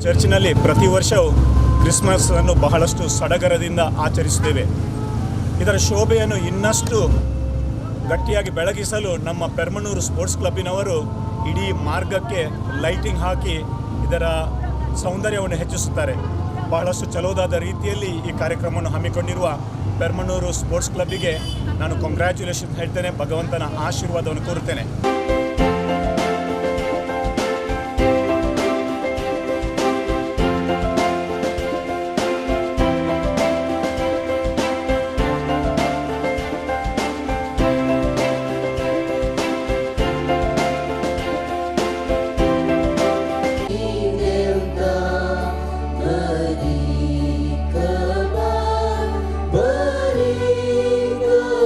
ಚರ್ಚಿನಲ್ಲಿ ಪ್ರತಿ ವರ್ಷವೂ ಕ್ರಿಸ್ಮಸ್ ಅನ್ನು ಬಹಳಷ್ಟು ಸಡಗರದಿಂದ ಆಚರಿಸುತ್ತೇವೆ. ಇದರ ಶೋಭೆಯನ್ನು ಇನ್ನಷ್ಟು ಗಟ್ಟಿಯಾಗಿ ಬೆಳಗಿಸಲು ನಮ್ಮ ಪೆರ್ಮನೂರು ಸ್ಪೋರ್ಟ್ಸ್ ಕ್ಲಬ್ಬಿನವರು ಇಡೀ ಮಾರ್ಗಕ್ಕೆ ಲೈಟಿಂಗ್ ಹಾಕಿ ಇದರ ಸೌಂದರ್ಯವನ್ನು ಹೆಚ್ಚಿಸುತ್ತಾರೆ. ಬಹಳಷ್ಟು ಚಲೋದಾದ ರೀತಿಯಲ್ಲಿ ಈ ಕಾರ್ಯಕ್ರಮವನ್ನು ಹಮ್ಮಿಕೊಂಡಿರುವ ಪೆರ್ಮನೂರು ಸ್ಪೋರ್ಟ್ಸ್ ಕ್ಲಬ್ಬಿಗೆ ನಾನು ಕಂಗ್ರ್ಯಾಚುಲೇಷನ್ ಹೇಳ್ತೇನೆ. ಭಗವಂತನ ಆಶೀರ್ವಾದವನ್ನು ಕೋರುತ್ತೇನೆ. Beri kabar, beri kabar.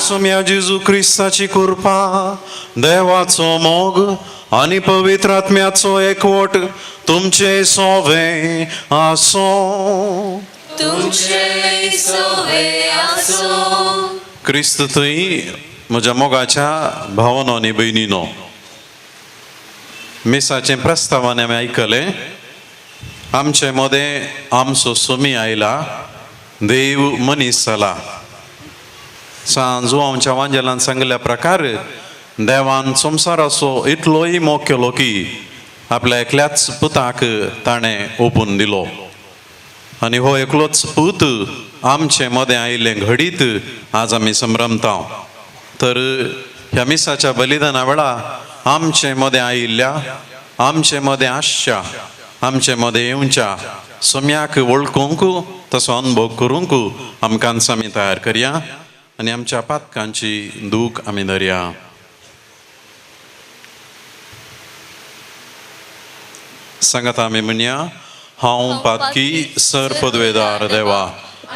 Saumya जेजू क्रिस्ताची कृपा, देवाचो मोग आनी पवित्र आत्म्याचो एकवट तुमचे सोवे आसो. तुमचे सोवे आसो. क्रिस्त थंय म्हज्या मोगाच्या भावानो आनी भयणीनो, मिसाचें प्रस्तावान आमी आयकलें. आमचे मदें आमचो सोमी आयला, देव मनीस जाला. सांजू आमच्या वांजेलान सांगिल्ल्या प्रकार देवान संवसाराचो इतलोय मोग केलो की आपल्या एकल्याच पुताक ताणें ओपून दिलो आनी हो एकलोच पूत आमचे मदें आयिल्लें घडीत आज आमी संभ्रमता. तर ह्या मिसाच्या बलिदाना वेळा आमचे मदें आयिल्ल्या, आमचे मदें आसच्या, आमचे मदें येवच्या सोम्याक वळखूंक, तसो अनुभव करूंक आमकां आमी तयार करया आनी आमच्या पातकांची दूख आमी धरया. सांगात आमी म्हणया, हांव पातकी सर पदवेदार देवा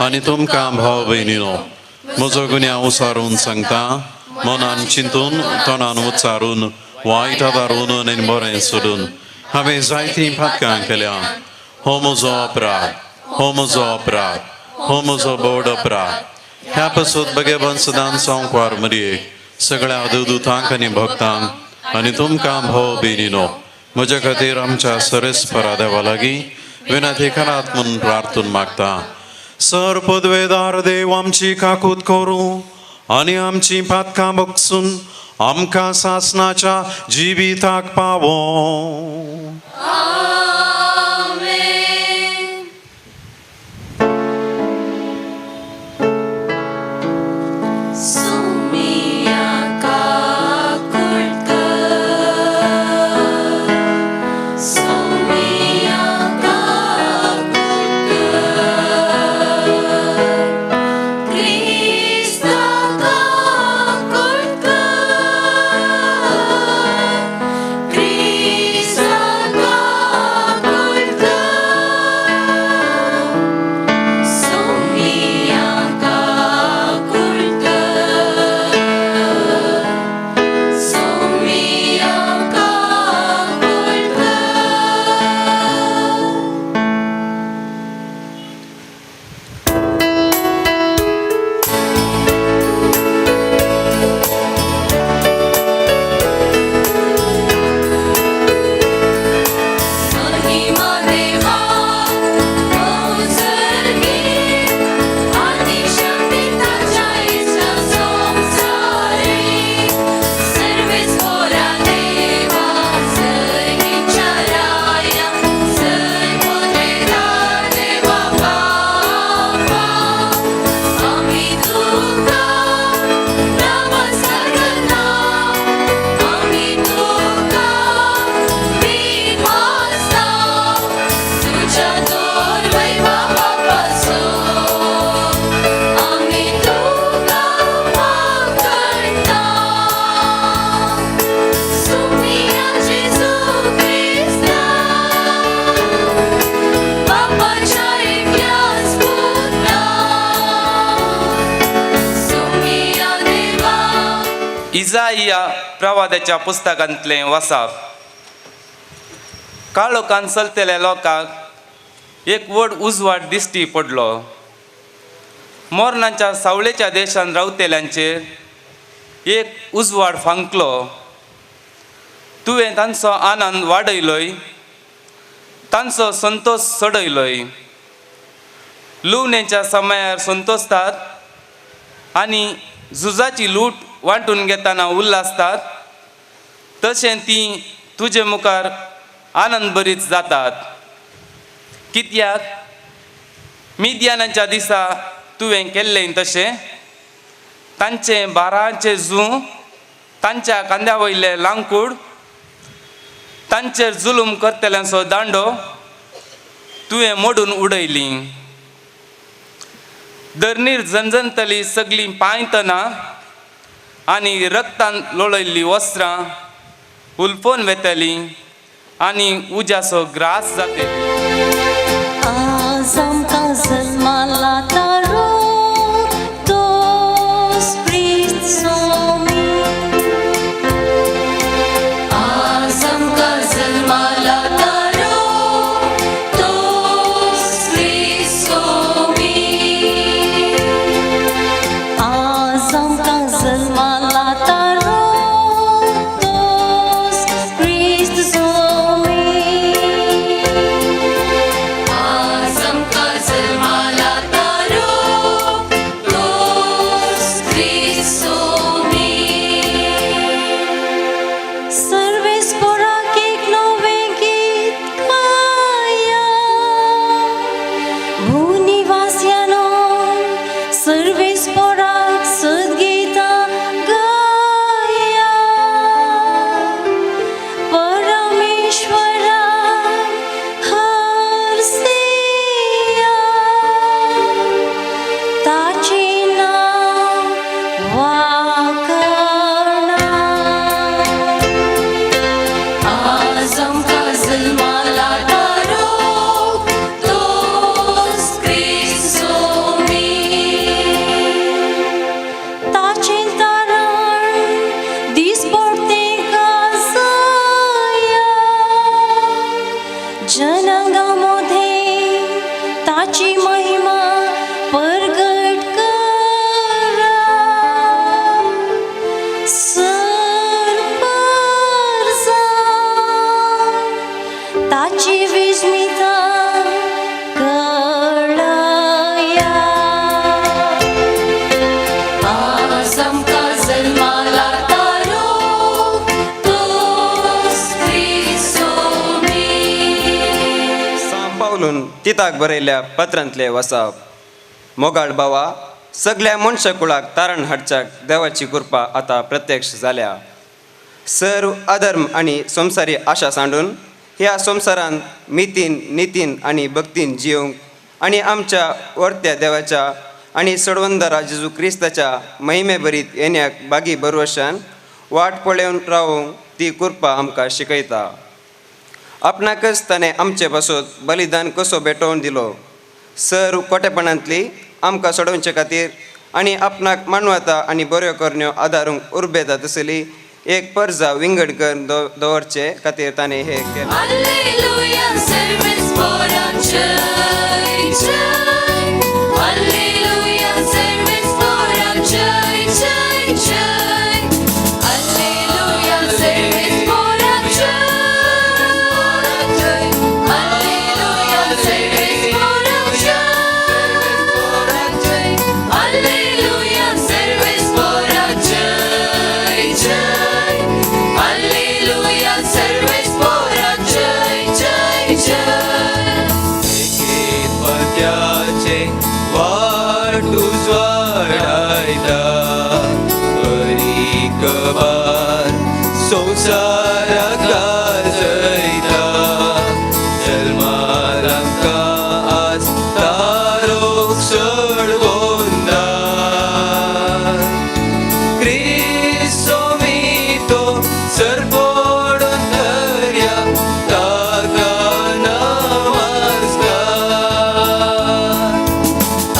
आनी तुमकां भाव भयणीनो म्हजो गुन्यांव उसारून सांगता, मनान चिंतून, तोंडान उच्चारून, वायट आदारून आनी बरें सोडून हांवें जायतीं पातकां केल्या. हो म्हजो अपराध, हो म्हजो अपराध, हो म्हजो बोड अपराध. ह्या पसत बगेबन सदां संकवार मरयेक, सगळ्या देवदूतांक आनी भक्तांक आनी तुमकां भाव भयणीनो म्हज्या खातीर आमच्या सरेस्परा देवा लागीं विनंती करात म्हणून प्रार्थून मागता. सर पदवेदार देव आमची काकूत करूं आनी आमची पातकां बगसून आमकां सासनाच्या जिविताक पावो. आमेन. सुमिया काकुळट कर, सुमिया काकुळट कर, क्रिस्ता काकुळट कर, क्रिस्ता काकुळट कर, सुमिया काकुळट कर, सुमिया काकुळट कर. महिमा देवा उजळगी आनी शक्ती ताच्या इश्टा संवसारी सर्वेस्पोरा देवा सगळींच्या राया सर्वोदेदार देवा बापा आमी तुका नमस्कार करता, आमी तुका विनवासता, तुज्या दौर्वैवा बापाचो आमी तुका वाकडता. सुमिया जेजू क्रिस्ता बापाच्या एकल्याच पुता, सुमिया देवा. इजाइया प्रवादाच्या पुस्तकांतलें वसाप. काळोखान चलतल्या लोकांक एक व्हड उजवाड दिश्टी पडलो. मोरनाच्या सावळेच्या देशान रावतेल्यांचेर एक उजवाड फांकलो. तुवें तांचो आनंद वाडयलोय, तांचो संतोश चडयलोय. लुवणेच्या समयार संतोषतात आनी झुजाची लूट वांटून घेतना उल्हासतात, तशें ती तुजे मुखार आनंद बरीच जातात. कित्याक मिद्यानाच्या दिसा तुवें केल्लें तशें तांचें बारांचें जूं, तांच्या खांद्या वयलें लांकूड, तांचेर जुलूम करतल्यांचो दांडो तुवें मोडून उडयली. धरणीर झनझनतली सगळीं पांयतना आनी रक्तान लोळयल्लीं वस्त्रां उलफोन वेतलीं आनी उज्याचो ग्रास जातली. आज आमकां जल्माला तारो, तोच क्रिस्त तिताक बरयल्ल्या पत्रांतले वसाप. मोगाळ भावा, सगळ्या मनशाकुळाक तारण हाडच्याक देवाची कृपा आतां प्रत्यक्ष जाल्या. सर्व अधर्म आनी संवसारी आशा सांडून ह्या संवसारांत मितीन, नितीन आनी भक्तीन जियोवंक आनी आमच्या वर्त्या देवाच्या आनी सोडवंदरा जेजू क्रिस्ताच्या महिमे भरीत येण्याक बागी बरवशान वाट पळोवन रावूंक ती कृपा आमकां शिकयता. आपणाकच ताणें आमचे पासत बलिदान कसो भेटोवन दिलो, सर्व कोटेपणांतली आमकां सोडोवचे खातीर आनी आपणाक मानवता आनी बऱ्यो करण्यो आदारूंक उर्बेता तसली एक परजा विंगड करून दवरचे खातीर ताणें हें केलें. Alleluia, servus जय जय. Alleluia, servus जय जय जय. Alleluia, servus जय जय. Alleluia, servus जय जय. Alleluia, servus जय जय. Alleluia, servus जय जय जय. पत्याचे वाट उजवाडायता, कबार संवसाराक गाजयता, जल्मारांका आज तारोक सडगोंदा. क्रिस्तोमितो सरपडून दर्या ताका नमस्कार.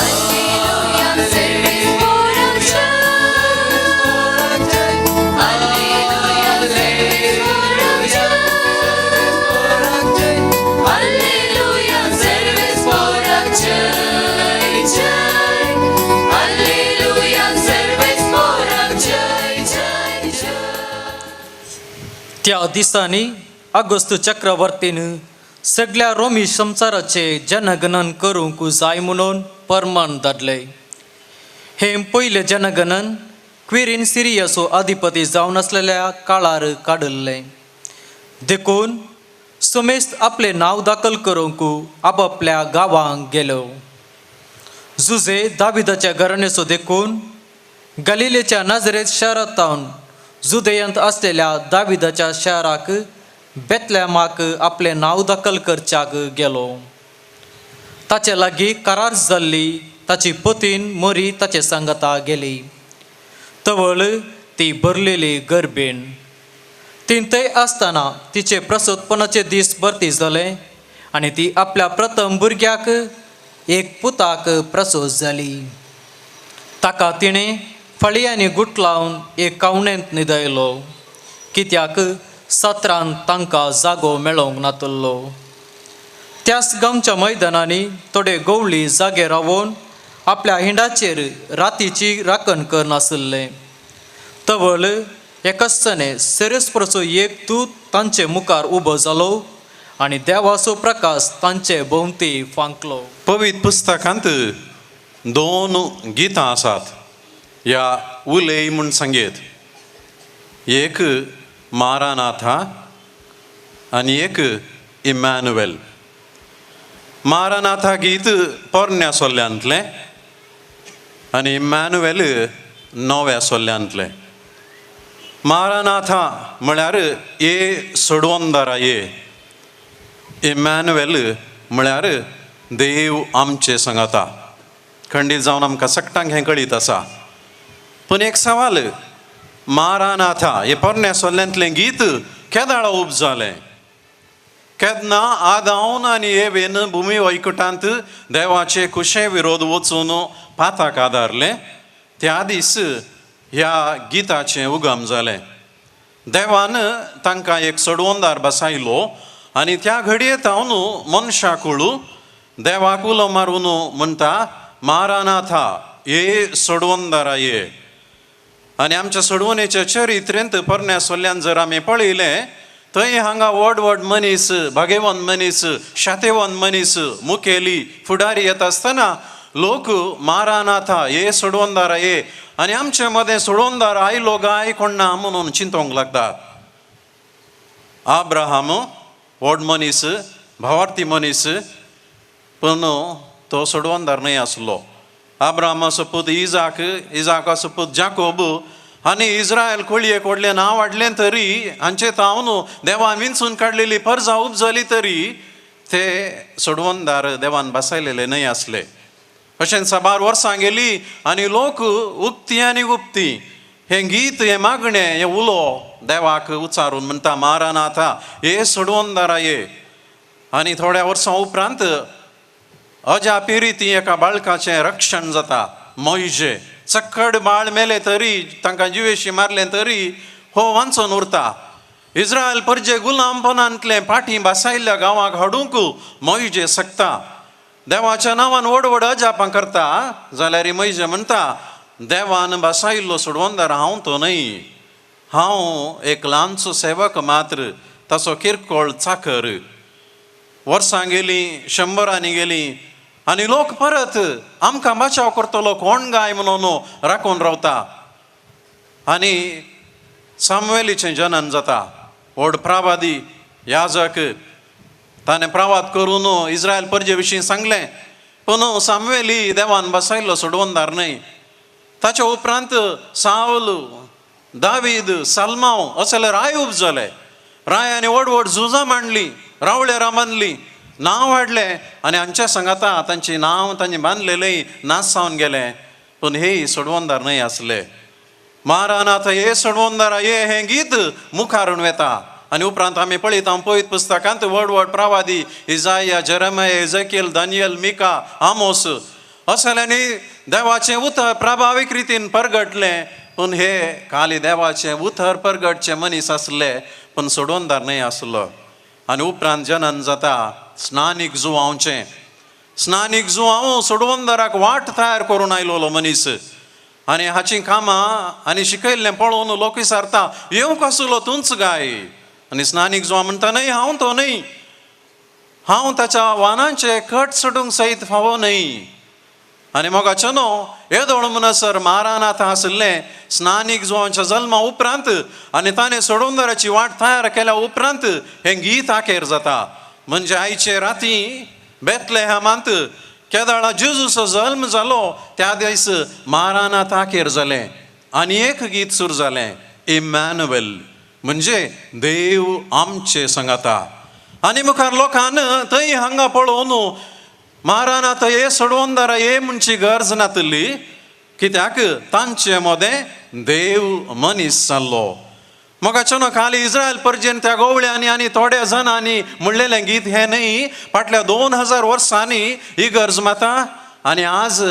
Alleluia, servus जय. Alleluia, servus जय. Alleluia, servus जय जय. Alleluia, servus जय जय जय. त्या दिसांनी अगस्त चक्रवर्तीन सगळ्या रोमी संवसाराचे जनगणन करूंक जाय म्हणून परमान धाडले. हें पयलें जनगणन क्विरीन सिरियाचो अधिपती जावन आसलेल्या काळार काडिल्लें. देखून समेस्त आपलें नांव दाखल करूंक आपापल्या गांवांक गेलो. जुजे दाविदाच्या घराण्याचो देखून गलिलेच्या नाजरेत शारांत जुदयांत आसलेल्या दाविदाच्या शाराक बेतलेमाक आपलें नांव दाखल करच्याक गेलो. ताचे लागीं करार जाल्ली ताची पतीन मरी ताचे सांगता गेली. तवळ ती भरलेली गर्भीण. ती थंय आसतना तिचे प्रसोत्पनाचे दीस भरती जाले आनी ती आपल्या प्रथम भुरग्याक एक पुताक प्रसूत जाली. ताका तिणें फळयांनी गुटलावन एक कावणेंत न्हिदयलो, कित्याक सत्रांत तांकां जागो मेळोंक नातल्लो. त्याच गांवच्या मैदानांनी थोडे गवळी जागे रावोन आपल्या हिंडाचेर रातीची राखण करनासले. तवळ एकस्चने सेरेस्परचो एक दूत तांचे मुखार उबो जालो आनी देवाचो प्रकाश तांचे भोंवती फांकलो. पवित्र पुस्तकांत दोन गितां आसात ह्या उलय म्हूण सांगीत. एक मारानाथा आनी एक इमॅनुएल. मारानाथा गीत पोरण्या सोल्ल्यांतलें आनी इमॅनुएल नव्या सोल्ल्यांतलें. मारानाथा म्हळ्यार ये सोडवंदारा ये, इमॅनुएल म्हळ्यार देव आमचे सांगाता. खंडीत जावन आमकां सगटांक हें कळीत आसा. पूण एक सवाल, मारानाथा हे पोरण्या सोल्ल्यांतलें गीत केदाळा उब जालें? केन्ना आदावन आनी एवेन भुमी वैकुटांत देवाचे कुशे विरोध वचून पाताक आदारलें त्या दीस ह्या गिताचें उगम जालें. देवान तांकां एक सोडवंदार बसायलो आनी त्या घडये तावन मनशाकुळू देवाक उलो मारून म्हणटा मारानाथा ये सोडवंदारा ये. आनी आमच्या सोडवणेच्या चरित्रेंत पोरण्या सोल्ल्यान जर आमी पळयलें थंय हांगा व्हड व्हड मनीस, भागेवंत मनीस, शातेवंत मनीस, मुखेली फुडारी येता आसतना लोक मारानाथा ये सोडवंदारा ये आनी आमचे मदें सोडवंदार आयलो काय कोण ना म्हणून चिंतोंक लागतात. आब्राहाम व्हड मनीस, भावार्थी मनीस, पूण तो सोडवणदार न्हय आसलो. आब्रामाचो पूत इजाक, इजाकाचो पूत जाकोब आनी इस्रायल कोळयेक व्हडलें नांव हाडलें तरी हांचे तावन देवान विंचून काडलेली परजा उपजली तरी ते सोडवणदार देवान बसयलेले न्हय आसले. अशें साबार वर्सां गेली आनी लोक उक्ती आनी गुप्ती हें गीत, हें मागणें, हें उलो देवाक उच्चारून म्हणटा मारानाथा हे सोडवणदारा ये. आनी थोड्या वर्सां उपरांत अजापी रिती एका बाळकाचें रक्षण जाता. मोयजे चक्कड बाळ मेले तरी तांकां जिवेशी मारलें तरी हो वांचून उरता. इस्रायल परजे गुलामपणांतलें फाटीं बासायल्ल्या गांवाक हाडूंक मोयजे शकता. देवाच्या नांवान व्हड व्हड अजापां करता जाल्यार मोयजे म्हणटा देवान बासायल्लो सोडवणदार हांव तो न्हय, हांव एक ल्हानसो सेवक मात्र, ताचो किरकोळ चाकर. वर्सां गेलीं, शंबरांनी गेलीं आनी लोक परत आमकां बचाव करतलो कोण गाय म्हणून राखून रावता. आनी सामुएलीचें जनन जाता. व्हड प्रावादी याजक ताणें प्रावाद करून इस्रायल परजे विशीं सांगलें, पूण सामुएली देवान बसयल्लो सोडवणदार न्हय. ताच्या उपरांत सावल, दावीद, साल्मांव असले राय उपजले. रायांनी व्हड व्हड झुजां मांडलीं, रावळेरां बांदलीं, नांव हाडलें आनी हांच्या सांगाता तांचें नांव तांचें बांदलेलें नाश जावन गेलें. पूण हे सोडवणदार न्हय आसले. मारानाथ हे सोडवणदारा ये हें गीत मुखारून वेता. आनी उपरांत आमी पळयता पवित्र पुस्तकांत व्हड व्हड प्रावादी Isaiah, Jeremiah, Ezekiel, Daniel, Micah, Amos असल्यांनी देवाचें उतर प्रभावीक रितीन परगटलें. पूण हे खाली देवाचें उतर परगटचें मनीस आसले पूण सोडवणदार न्हय आसलो. आनी उपरांत जनन जाता स्नानीक जुवांवचें. स्नानीक जुवांव सोडवणदाराक वाट तयार करून आयलोलो मनीस आनी हाचीं कामां आनी शिकयल्लें पळोवन लोक विचारता येवंक आसलो तूंच गाय. आनी स्नानीक जुवां म्हणटा न्हय, हांव तो न्हय, हांव ताच्या वानांचे कट सोडूंक सयत फावो न्हय. आनी मोगाचें न्हू येदोळ म्हणसर मारानाथ आशिल्लें स्नानीक जुवांच्या जल्मा उपरांत आनी ताणें सोडवणदाराची वाट तयार केल्या उपरांत हें गीत आखेर जाता. म्हणजे आयचे राती बेतलेहमांत केदाळा जेजूचो जल्म जालो त्या दीस मारानाथ आखेर जालें आनी एक गीत सुरू जालें, इमॅन्युएल, म्हणजे देव आमचे सांगाता. आनी मुखार लोकान थंय हांगा पळोवन मारानाथ हे सोडवणदारा हे म्हणची गरज नातली, कित्याक तांचे मदें देव मनीस जाल्लो. मोगाचें खाली इस्रायल परजेन त्या गोवळ्यांनी आनी थोड्या जाणांनी म्हणलेलें गीत हें न्हय. फाटल्या 2000 वर्सांनी ही गरज माता आनी आज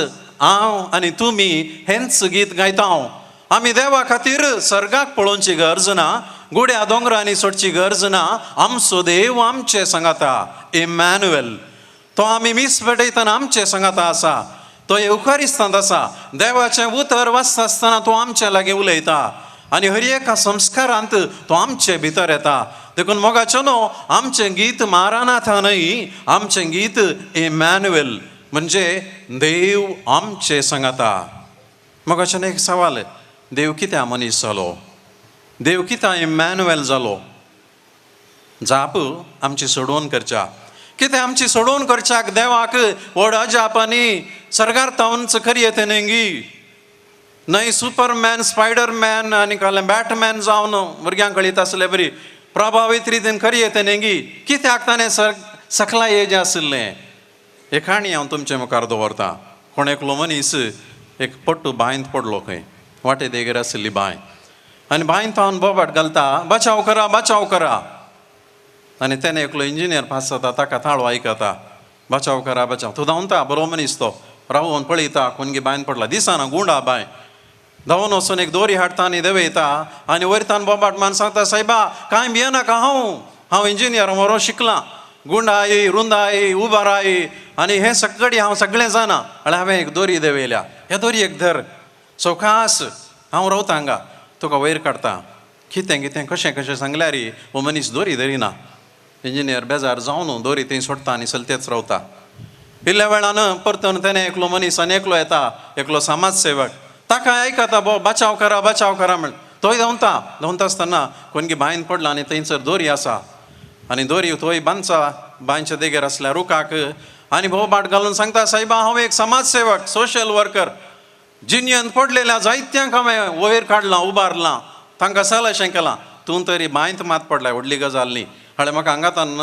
हांव आनी तुमी हेंच गीत गायता. आमी देवा खातीर सर्गाक पळोवची गरज ना, गुड्या दोंगरांनी सोडची गरज ना, आमचो देव आमचे सांगाता इमॅन्युएल. तो आमी मीस पेटयतना आमचे सांगाता आसा, तो येवकारिस्तांत आसा. देवाचें उतर वाचता आसतना तो आमचे लागीं उलयता आनी हर एका संस्कारांत तो आमचे भितर येता. देखून मोगाचें न्हू आमचें गीत मारानाथा न्हय, आमचें गीत इमॅन्युएल, म्हणजे देव आमचे सांगाता. मोगाचें एक सवाल, देव कित्याक मनीस जालो, देव कित्याक इमॅन्युएल जालो? जाप आमची सोडोवन करच्या. कितें आमची सोडोवन करच्याक देवाक व्हड अजाप आनी सर्गार तावनच खरी येते न्ही न्हय. सुपरमॅन, स्पायडरमॅन आनी कहलें बॅटमॅन जावन भुरग्यांक कळीत आसले बरी प्रभावीत रितीन खरी येते न्ही. कित्याक ताणें सकला येजें आशिल्लें? एक काणी हांव तुमचे मुखार दवरता. कोण एकलो मनीस एक पट्टू बांयंत पडलो खंय, वाटे देगेर आशिल्ली बांय, आनी बांयंत हांव बोबाट घालता, बचाव करा, बचाव करा. आनी तेणें एकलो इंजिनियर पास जाता, ताका ताळो आयकता, बचाव करा बचाव. तो धांवता, बरो मनीस तो, रावून पळयता कोणगी बांयन पडला, दिसना गुंडा बांय. धांवून वचून एक दोरी हाडटा आनी देंवयता आनी वयरतान बोबाट मान सांगता, सायबा कांय भियेनाका, हांव हांव इंजिनियर बरो शिकलां, गुंडाय रुंदाय उबाराय आनी हें सगळें हांव सगळें जाणा. म्हळ्यार हांवें एक दोरी देंवयल्या, ह्या दोरयेक धर सवकास, हांव रावता हांगा, तुका वयर काडटा. कितें कितें कशें कशें सांगल्यार हो मनीस दोरी धरिना. इंजिनियर बेजार जावन दोरी थंय सोडटा आनी चलतेच रावता. इल्ल्या वेळान परतून तेणें एकलो मनीस आनी एकलो येता, एकलो समाज सेवक, ताका आयकता बो बचाव करा बचाव करा म्हण. तोय धांवता, धांवता आसतना कोणगी बांयन पडला आनी थंयसर दोरी आसा आनी दोरी थंय बांदचा बांयच्या देगेर आसल्या रुखाक आनी भोव बाट घालून सांगता, सायबा हांव एक समाजसेवक, सोशल वर्कर, जिन्यान पडलेल्या जायत्यांक हांवें वयर काडलां, उबारलां, तांकां सलाशें केलां. तूं तरी बांयत मात पडलाय, व्हडली गजाल न्ही. हाडले म्हाका हांगातान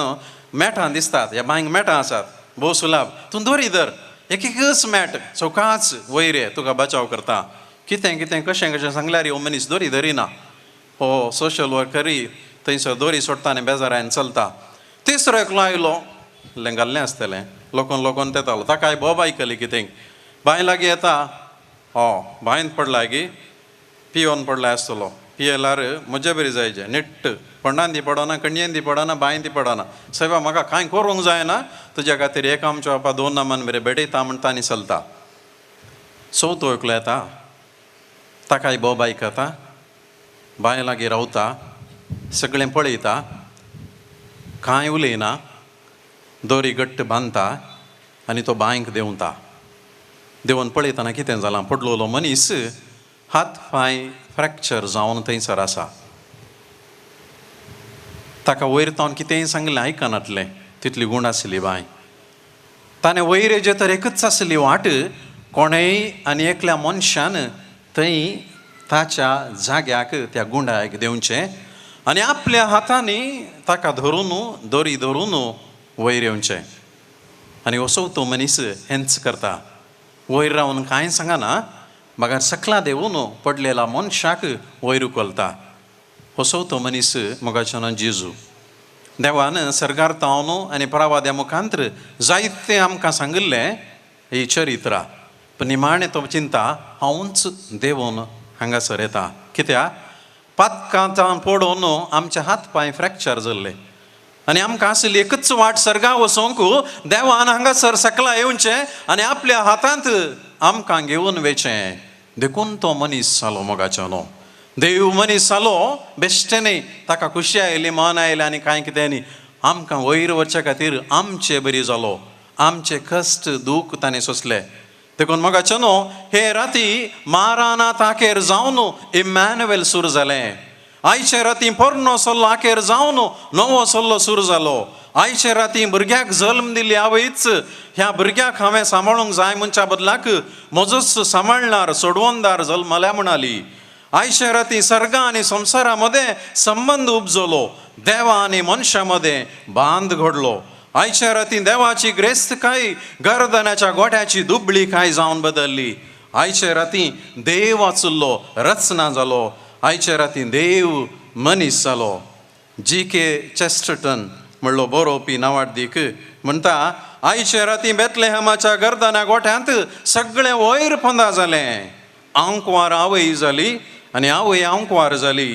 मेटां दिसतात, ह्या बांयक मेटां आसात, भोव सुलाभ, तूं दोरी धर, एक एकच मेट सवकाच वयर ये, तुका बचाव करता. कितें कितें कशें कशें सांगल्यार हो मनीस दोरी धरिना. हो सोशल वर्करूय थंयसर दोरी सोडटा आनी बेजारान चलता. तिसरो एकलो आयलो, घाल्लें आसतलें, लोकोन लोकोन तेतालो, ताकाय बोब आयकली कितें, बांय लागीं येता, हो बांयंत पडला गी, पियोन पडला आसतलो, पियेल्यार म्हजे बरी जायचे निट्ट, पंडान ती पडना, कणयेन ती पडना, बांयन ती पडना. सायबा म्हाका कांय करूंक जायना, तुज्या खातीर एक आमच्या बापा दोन नामान बरें भेटयता म्हणटा आनी चलता. चवथो एकलो येता, ताकाय बोब आयकता, बांय लागीं रावता, सगळें पळयता, कांय उलयना, दोरी घट्ट बांदता आनी तो बांयक देंवता. देंवन पळयतना कितें जालां, पडलेलो मनीस हात पांय फ्रॅक्चर जावन थंयसर आसा. ताका वयर तावन कितेंय सांगलें आयकनातलें, तितली गूण आसली बांय. ताणें वयर येजे तर एकच आसली वाट, कोणेय आनी एकल्या मनशान थंय ताच्या जाग्याक त्या गुंडायक देंवचें आनी आपल्या हातांनी ताका धरून दोरी धरून वयर येवचें. आनी हो चवथो मनीस हेंच करता, वयर रावन कांय सांगना, मगर सकला देवून पडलेला मनशाक वयर उखलता. हो चवथो मनीस मोगाच्यान जेजू. देवान सर्गार तावन आनी प्रवाद्या मुखांत्र जायतें आमकां सांगिल्लें ही चरित्रा, पूण निमाणें तो चिंता हांवूच देवून हांगासर येता. कित्याक पातकां पडोवन आमचे हात पांय फ्रॅक्चर जाल्ले आनी आमकां आसली एकच वाट सर्गा वचोंक, देवान हांगासर सकला येवचें आनी आपल्या हातांत आमकां घेवन वेचें. देखून तो मनीस जालो मोगाच्यानो. देव मनीस जालो बेश्टें न्ही, ताका खुशी आयली, मन आयलें आनी कांय कितें न्ही, आमकां वयर वचच्या खातीर आमचे बरी जालो, आमचे कश्ट दूख ताणें सोंसले. देखून मोगाच्यानो हे राती माराना ताकेर जावन इमॅन्युएल सुरू जालें. आयचे राती पोरणो सल्लो आखेर जावन नवो सल्लो सुरू जालो. आयचे राती भुरग्याक जल्म दिली आवयच, ह्या भुरग्याक हांवें सांबाळूंक जाय म्हणच्या बदलाक म्हजोच सांबाळणार सोडवणदार जल्मल्या म्हणाली. आयचे राती सर्गा आनी संवसारा मदें संबंद उपजलो, देवा आनी मनशा मदें बांद घडलो. आयच्या राती देवाची ग्रेस्तकाय गर्दनाच्या गोठ्याची दुबळी काय जावन बदल्ली. आयचे राती देव आसलो रचना जालो. आयचे राती देव मनीस जालो. जी के चेस्टटन म्हणलो बरोवपी नावाडदीक म्हणटा, आयचे राती बेतलेहमाच्या गर्दना गोठ्यांत सगळें वयर पंदा जालें. आंकवार आवय जाली आनी आवय आंकवार जाली.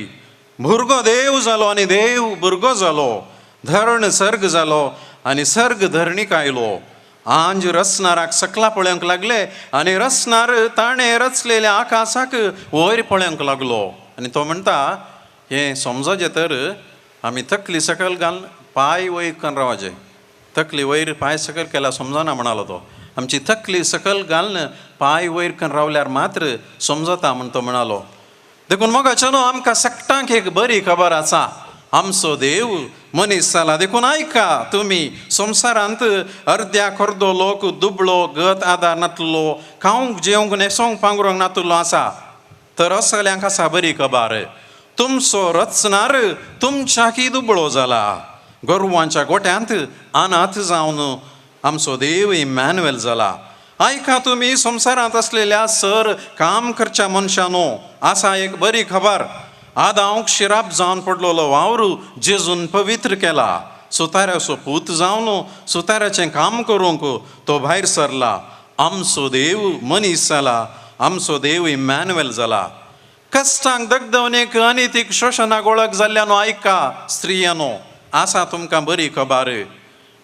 भुरगो देव जालो आनी देव भुरगो जालो. धरण सर्ग जालो आनी सर्ग धरणीक आयलो. आंज रचणाराक सकला पळोवंक लागले आनी रचणार ताणें रचलेल्या आकाशाक वयर पळोवंक लागलो. आनी तो म्हणटा, हें समजचें तर आमी तकली सकयल घालून पांय वयर करून रावचें. तकली वयर पांय सकयल केल्यार समजना म्हणालो तो. आमची तकली सकयल घालून पांय वयर करून रावल्यार मात्र समजता म्हण तो म्हणालो. देखून मोगाच्यानो आमकां सगटांक एक बरी खबर आसा, आमचो देव मनीस जाला. देखून आयका तुमी संवसारांत अर्द्या खर्दो लोक दुबळो गत आदार नातलो, खावंक जेवंक न्हेसोंक पांगरूंक नातलो आसा, तर असल्यांक आसा बरी खबर, तुमचो रचणार तुमच्याकी दुबळो जाला. गोरवांच्या गोट्यांत अनाथ जावन आमचो देव इमॅन्युएल जाला. आयका तुमी संवसारांत आसलेल्या सर काम करच्या मनशानो आसा एक बरी खबर, आदांक शिराप जावन पडलेलो वावर जेजून पवित्र केला. सुताऱ्याचो पूत जावन सुताऱ्याचें काम करूंक तो भायर सरला. आमचो देव मनीस जाला, आमचो देव इमॅन्युएल जाला. कश्टांक दगदवणेक अनितीक शोशणाक वळख जाल्ल्यानो आयका स्त्रियानो आसा तुमकां बरी खबर,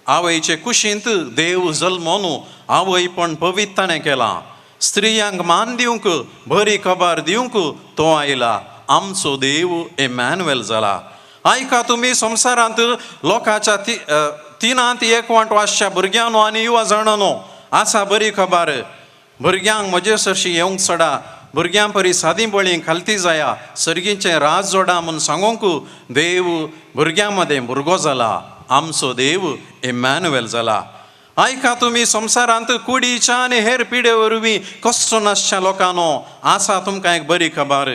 आवयचे कुशींत देव जल्मोन आवयपण पवित्र ताणें केलां. स्त्रियांक मान दिवंक बरी खबर दिवंक तो आयला. आमचो देव इमॅन्युएल जाला. आयका तुमी संवसारांत लोकांच्या तिनांत एक वांटो आसच्या भुरग्यांनो आनी युवा जाणानो आसा बरी खबर, भुरग्यांक म्हजे सरशी येवंक सोडा, भुरग्यां परी सादी बळी खालती जाया, सर्गीचें राज जोडा म्हूण सांगूंक देव भुरग्यां मदें भुरगो जाला. आमचो देव इमॅन्युएल जाला. आयका तुमी संवसारांत कुडीच्या आनी हेर पिडे वरवीं कश्ट नासच्या लोकांनो, आसा तुमकां एक बरी खबर.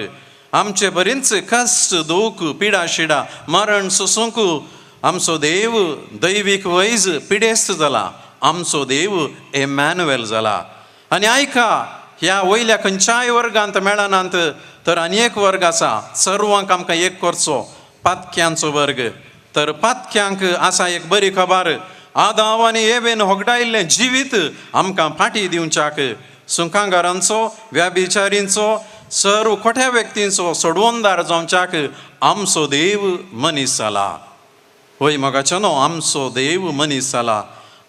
आमचे बरींच कश्ट, दूख, पिडा शिडा, मरण सोसूंक आमचो देव दैवीक वैज पिडेस्त जाला. आमचो देव एमॅन्युएल जाला. आनी आयका, ह्या वयल्या खंयच्याय वर्गांत मेळनात तर आनी एक वर्ग आसा, सर्वांक आमकां एक करचो, पातक्यांचो वर्ग. तर पातक्यांक आसा एक बरी खबर. आदाव आनी एवेन होगडायल्लें जिवीत आमकां फाटी दिवच्याक सुंकांगारांचो, व्याभिचारींचो, सर्व खोट्या व्यक्तींचो सोडवणदार जावच्याक आमचो देव मनीस जाला. वय मोगाचो न्हू, आमचो देव मनीस जाला.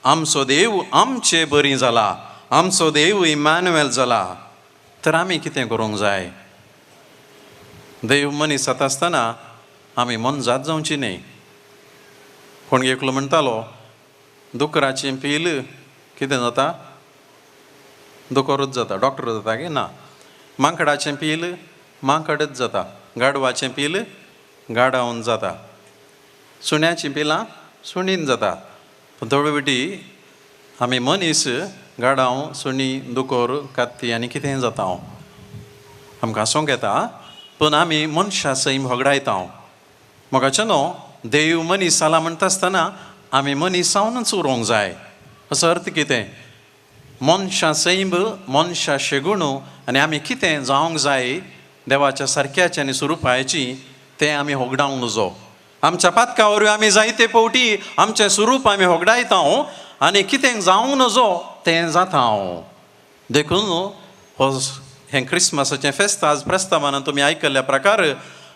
आमचो देव आमचे बरी जाला. आमचो देव इमॅन्युएल जाला. तर आमी कितें करूंक जाय? देव मनीस जाता आसतना आमी मनजात जावची न्हय. कोण एकलो म्हणटालो, दुकराचें पील कितें जाता? दुकरूच जाता. डॉक्टर जाता की ना? माकडाचें पील माकडच जाता. गाडवाचें पील गाडावन जाता. सुण्याचीं पिलां सुणीन जाता. पूण थोडे बेटी आमी मनीस गाडाव, सुणी, दुकोर, कात्ती आनी कितें जाता. आमकां आसूंक येता, पूण आमी मनशा सैम होगडायता. मोगाचें न्हू, देव मनीस जाला म्हणटा आसतना आमी मनीस जावनच उरोंक जाय. असो अर्थ कितें? मनशां सैम, मनशां शेगुण आनी आमी कितें जावंक जाय देवाच्या सारक्याची आनी स्वरुपाची तें आमी होगडावंक नजो. आमच्या पातका वरवीं आमी जायते फावटी आमचें स्वरूप आमी होगडायता आनी कितें जावंक नजो तें जाता. देखून हो हें क्रिसमसाचें फेस्त आज प्रस्तावान तुमी आयकल्ल्या प्रकार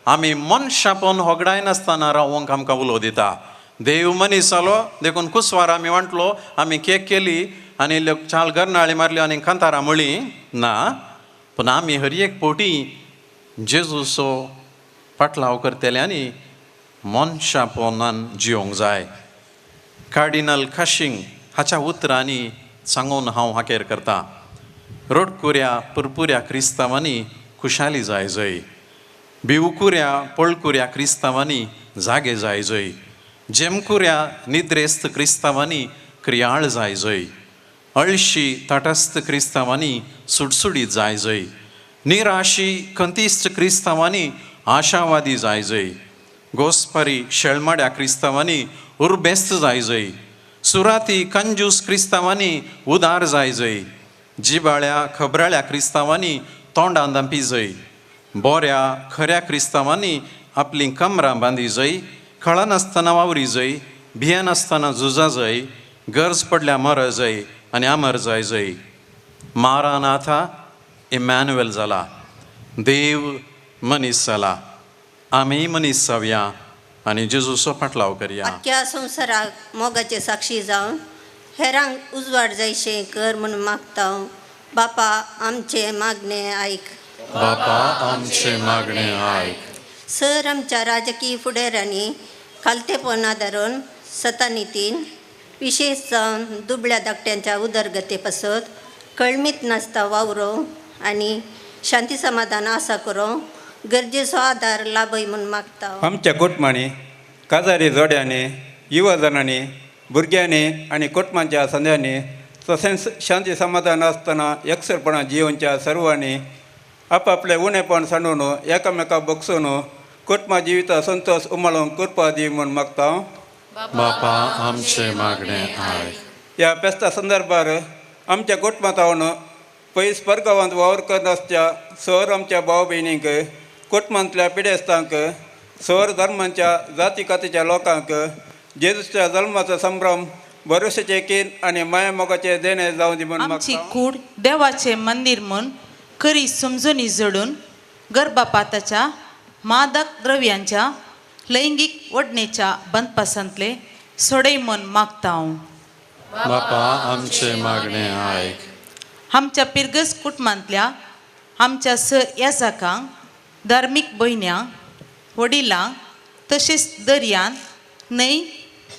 आमी मनशापण होगडायनासतना रावंक आमकां उलो दिता. देव मनीस जालो देखून कुसवार आमी वांटलो, आमी केक केली आनी चाल गरनाळी मारल्यो आनी कांतारां म्हळीं ना, पूण आमी हर एक फावटी जेजूचो पाटलाव करतले आनी मनशापणान जिवंक जाय. कार्डिनल काशींग हाच्या उतरांनी सांगून हांव हाकेर करता. रोडकुऱ्या पुरपुऱ्या क्रिस्तांवांनी खुशाली जाय जय, भिवकुऱ्या पळकुऱ्या क्रिस्तांवांनी जागे जाय जय, जेमकुऱ्या निद्रेस्त क्रिस्तांवांनी क्रियाळ जाय जय, अळशी तटस्थ क्रिस्तांवांनी सुडसुडीत जाय जय, निराशी खंतिस्त क्रिस्तांवांनी आशावादी जाय जय, गोस्परी शेळमाड्या क्रिस्तांवांनी उर्बेस्त जाय जय, सुराती कंजूस क्रिस्तांवांनी उदार जाय जय, जिबाळ्या खबराळ्या क्रिस्तांवांनी तोंडां दांपी जय, बोऱ्या खऱ्या क्रिस्तांवांनी आपलीं कमरां बांदी जय, कळनासतना वावरी जय, भियेनासतना झुजा जय, गरज पडल्या मर जय आनी अमर जाय जय. मारानाथा इमॅन्युएल जाला. देव मनीस जाला. आमी मनीस जावया आनी जेजूचो पाटलाव करया. आख्ख्या संवसाराक मोगाचे साक्षी जावन हेरांक उजवाड जायशें कर म्हूण मागता. बापा आमचें मागणें आयक. बापा आमचें मागणें आयक. सर आमच्या राजकीय फुडाऱ्यांनी खालतेपण आदारून सतानितीन विशेश जावन दुबळ्या धाकट्यांच्या उदरगते पासत कळमीत नासता वावरो आनी शांती समाधान आसा करूंक गरजेचो आदार लाभय म्हूण मागता. आमच्या कुटुंबांनी, काजारी जोड्यांनी, युवजणांनी, भुरग्यांनी आनी कुटुंबांच्या संद्यांनी तशेंच शांती समाधान आसतना एकसरपणां जिवनच्या सर्वांनी आपापले उणेपण सांडून एकामेका बगसून कुटुंबा जिविता संतोष उमाळूंक कृपा दी म्हूण मागता. बापा आमचें मागणें आयक. ह्या फेस्ता संदर्भार आमच्या कुटुंबांत हांव पयस परगांवांत वावर करनासच्या सर आमच्या भाव भयणींक, कुटुंबांतल्या पिडेस्तांक, सर धर्मांच्या जाती कातीच्या लोकांक जेजूच्या जल्माचो संभ्रम भरोश्याचे कीन आनी माया मोगाचे देणे जावं दी म्हूण आमची मागता. कूड देवाचे मंदिर म्हूण खरी समजुनी जोडून गर्भपाताच्या, मादक द्रव्यांच्या, लैंगीक ओडणेच्या बंदपासांतले सोडय म्हूण मागता हांव. बापा आमचें मागणें आयक. आमच्या पिरगस कुटुंबांतल्या आमच्या सर याजाकांक, धार्मीक भयण्यांक, वडिलांक तशेंच दर्यांत न्हंय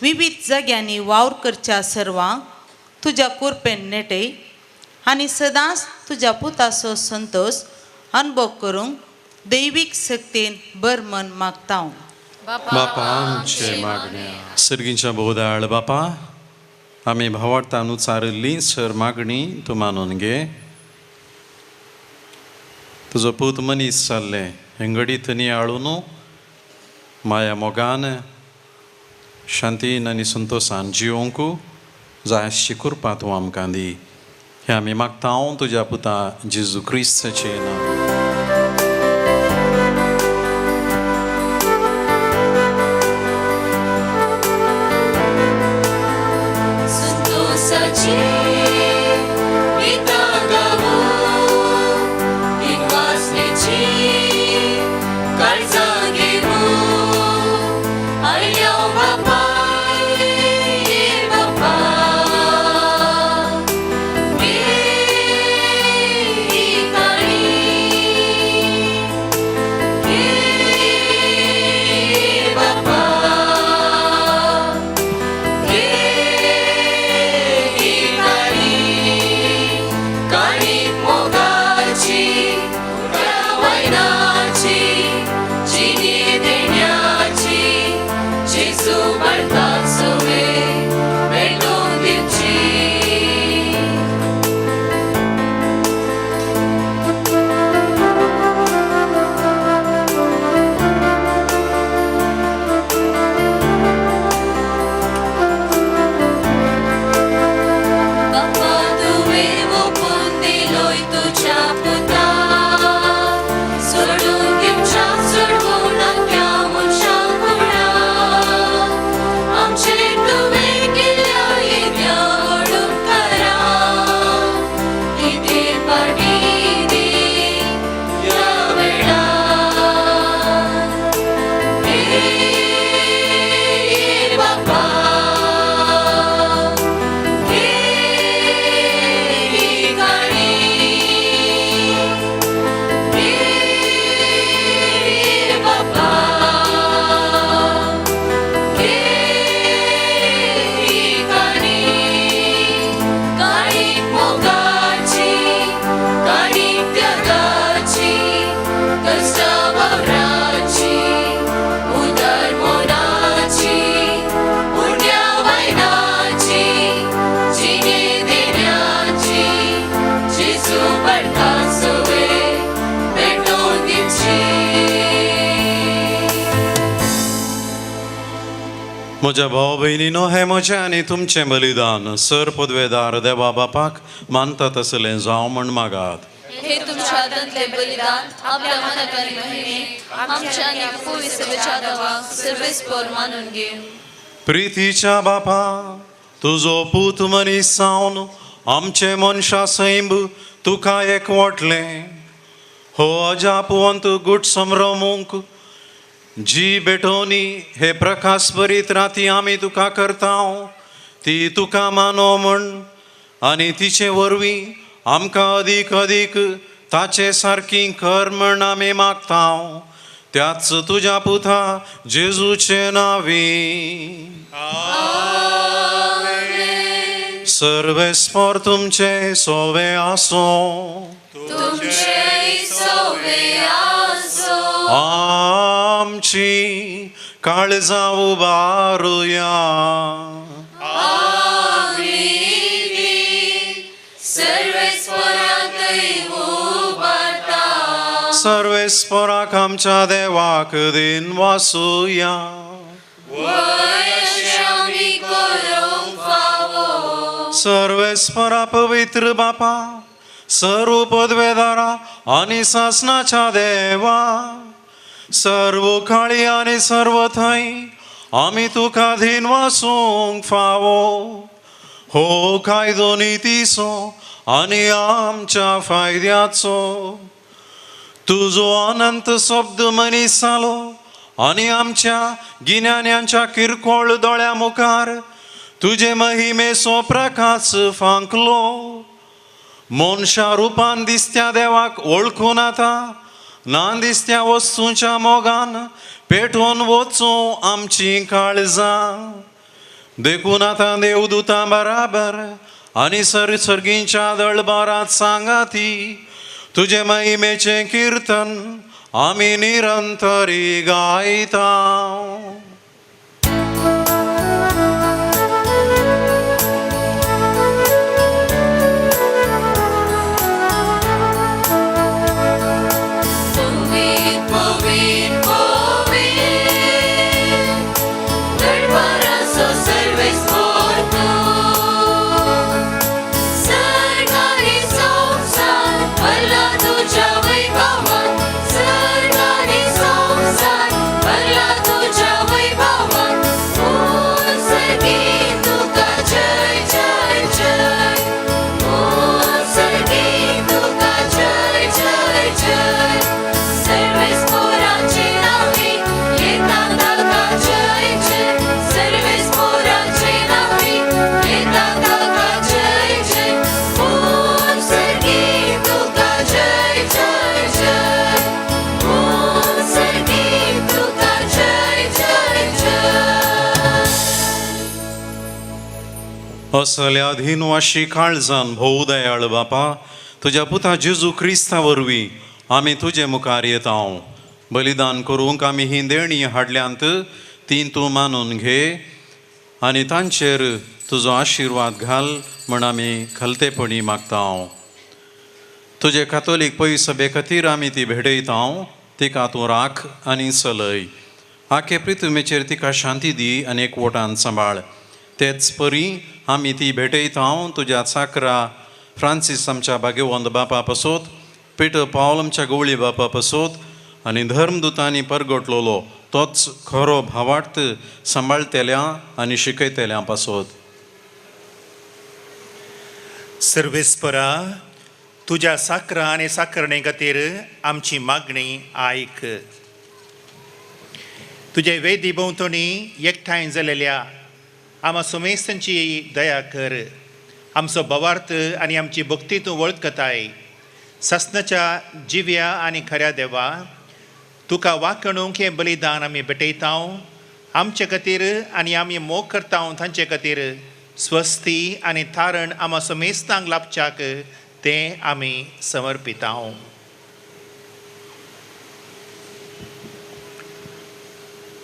विविध जाग्यांनी वावर करच्या सर्वांक तुज्या कुरपेन नेटय आनी सदांच तुज्या पुताचो संतोष अनुभव करूंक दैवीक शक्तीन बर मन मागता हांव. बापा आमचें मागणें. सर्गींच्या बोदाळ बापा, आमी भावार्थान उचारिल्ली सर मागणी तूं मानून घे. तुजो पूत मनीस जाल्ले हें घडीत नियाळून माया मोगान शांतीन आनी संतोशान जिवंक जाय आसची कृपा तूं आमकां दी. हें आमी मागता हांव तुज्या पुता जेजू क्रिस्ताचें नांव. संतोषाची गीतां गावू, दिनवासनेची काळजां घेवू. आयल्या बापा, ये बापा, घे ही काणी, घे बापा, घे ही काणी, काणी मोगाची, वैनाची, जिणी देण्याची, जेजू बाळकाक सोवे भेटून दिवची. बापा तुवें ओपून दिलोय तुज्या पुता, सोडून दिवच्या सोडवणाक्या मनशां कुळां. आमचेर तुवें केल्या येद्या व्हड उपकारां, कितें पाटी दी ह्या वेळार. हे बापा, घे ही काणी, घे बापा, घे ही काणी, काणी मोगाची, काणी त्यागाची, कश्टा वावराची, उदार मनाची, उण्या वैनाची, जिणे देण्याची, जेजू बाळकाक सोवे भेटोवन दिवची. म्हज्या भाव भयणीनो, हें म्हजें आनी तुमचें बलिदान सर पदवेदार देवा बापाक मानता तसलें जावं म्हण मागात. हे तुमच्या हातांतले बलिदान आपल्या मनाक आनी महिमेक आमच्या आनी पवित्र देवाक सर्वेस्पर मानून घेवं. प्रितीच्या बापा, तुजो पूत मनीस जावन आमचे मनशा सैंब तुका एकवटलें. हो अजापवंत गूट संभ्रमूंक जी भेटोवणी हे प्रकाश भरीत राती आमी तुका करता ती तुका मानो म्हण आनी तिचे वरवीं आमकां अदीक अदीक ताचे सारकी कर म्हण आमी मागता त्याच तुज्या पुता जेजूचे नांवी. सर्वेस्पर तुमचे सोवे आसूं. तुमचे सोवे आसूं. आमची काळजां उबारुया. आमी सर्वेस्पराकय उबारता. सर्वेस्पराक आमच्या देवाक दिन वासुया. वय अशें आमी करूंक फावो. सर्वेस्परा पवित्र बापा, सर्व पदवेदारा आनी सासनाच्या देवा, सर्व काळी आनी सर्व थंय आमी तुका धीन वासूंक फावो. हो कायदो नितीचो आनी आमच्या फायद्याचो. तुजो अनंत शब्द मनीस जालो आनी आमच्या गिन्यान्यांच्या किरकोळ दोळ्या मुखार तुजे महिमेचो प्रकाश फांकलो. मनशा रुपान दिसत्या देवाक वळखून आतां ना दिसत्या वस्तूंच्या मोगान पेटोवन वचूं आमची काळजां. देखून आतां देवदूतां बराबर आनी सर्गींच्या दळबारांत सांगाती तुजे महिमेचें कीर्तन आमी निरंतरी गायता. असल्या अधीनवाशी काळजान भोव दयाळ बापा, तुज्या पुता जेजू क्रिस्ता वरवीं आमी तुजे मुखार येता. बलिदान करूंक आमी ही देणी हाडल्यांत ती तूं मानून घे आनी तांचेर तुजो आशिर्वाद घाल म्हण आमी खलतेपणी मागता. तुजे कातोलीक पयसभे खातीर आमी ती भेटयता, तिका तूं राख आनी चलय. आखे प्रितुमेचेर तिका शांती दी आनी एकवटान सांबाळ. तेच परी आमी ती भेटयता तुज्या चाकरा फ्रांसीस आमच्या भाग्यवंत बापा पसोत, पिटर पावल आमच्या गवळी बापा पसोत आनी धर्मदुतांनी परगटलोलो तोच खरो भावार्थ सांबाळतेल्या आनी शिकयतेल्या पासोत. सर्वेस्परा, तुज्या साकरा आनी साकरणे खातीर आमची मागणी आयक. तुजे वेदी भोंवतणी एकठांय जालेल्या आमा सुमेस्तांची दया कर. आमचो भावार्थ आनी आमची भक्ती तूं वळखताय. सासणाच्या जिव्या आनी खऱ्या देवा, तुका वाकणूंक हें बलिदान आमी भेटयता. आमचे खातीर आनी आमी मोग करता तांचे खातीर स्वस्ती आनी तारण आमा समेस्तांक लाभच्याक तें आमी समर्पिता.